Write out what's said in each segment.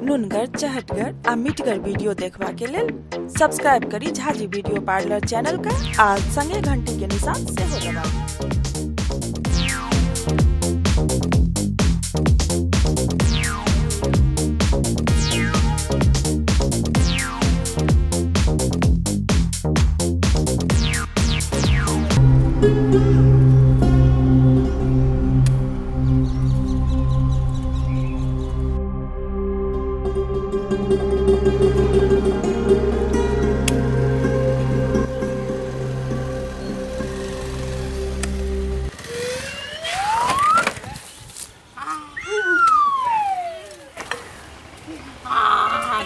नुनगर, चहटगर आ मिठगर वीडियो देखबा के लेल सब्सक्राइब करी झाजी वीडियो पार्लर चैनल के आ संगे घंटी के निशान सेहो दबाबी।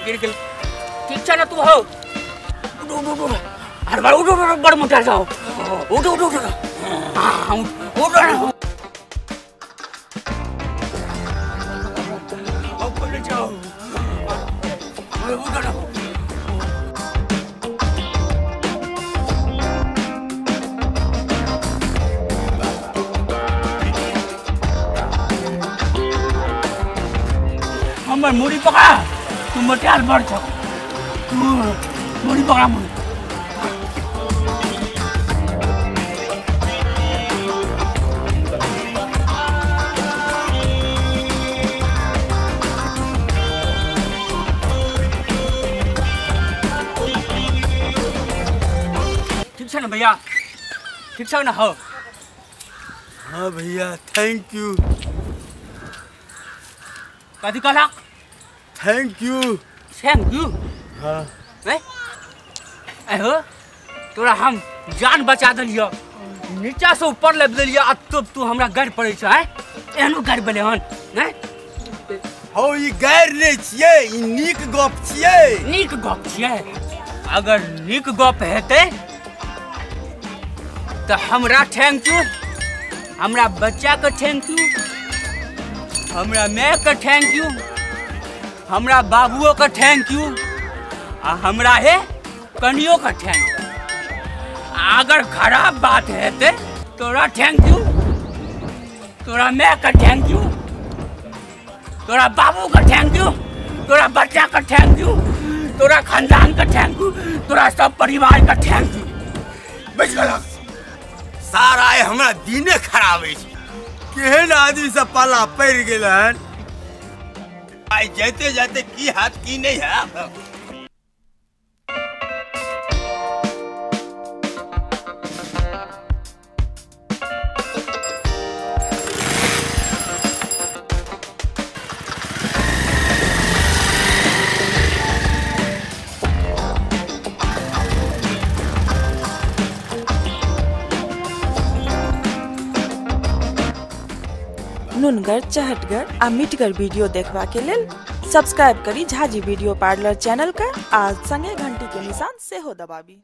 गिर गेल। ठीक छै ना तू हो? उठ उठ उठ, अरे बड़ उठ उठ, बड़ मोटा जाओ, उठ उठ उठ उठ उठ जाओ, उठ ना। हमर मुड़ी पकड़ा, तू मोटाल बड़ छौ, तू मुड़ी पकड़ा मुड़ी। ठीक छै ना भैया? ठीक छै ना? हो हाँ भैया, thank you. कथी कहलक? Thank you. Thank you? हाँ। हो तोरा हम जान बचा देलियौ, नीचा से ऊपर लाबि देलियौ आ तब तू हमरा गारि पड़ै छ? एहनो गारि भेलै हन? नहि हौ, ई गारि नहि छियै, ई नीक गप छियै। नीक गप छियै? अगर नीक गप हेतै तऽ हमरा thank you, हमरा बच्चाके thank you, हमरा मायके thank you, हमरा बाबुओ के thank you आ हमरा हे कनियो के thank you. अगर खराब बात हेतै तोरा thank you, तोरा माय के thank you, तोरा बाबू के thank you, तोरा बच्चा के thank you, तोरा खानदान के thank you, तोरा सब परिवार के thank you. बुझि गेलक? सारा आइ हमरा दिने खराब अछि। केहन आदमी सब पाला पड़ि गेल हन। आई जाते जाते की हाथ की नहीं है। नुनगर, चहटगर आ मिठगर वीडियो देखबा के लेल सब्सक्राइब करी झाजी वीडियो पार्लर चैनल के आ संगे घंटी के निशान सेहो दबाबी।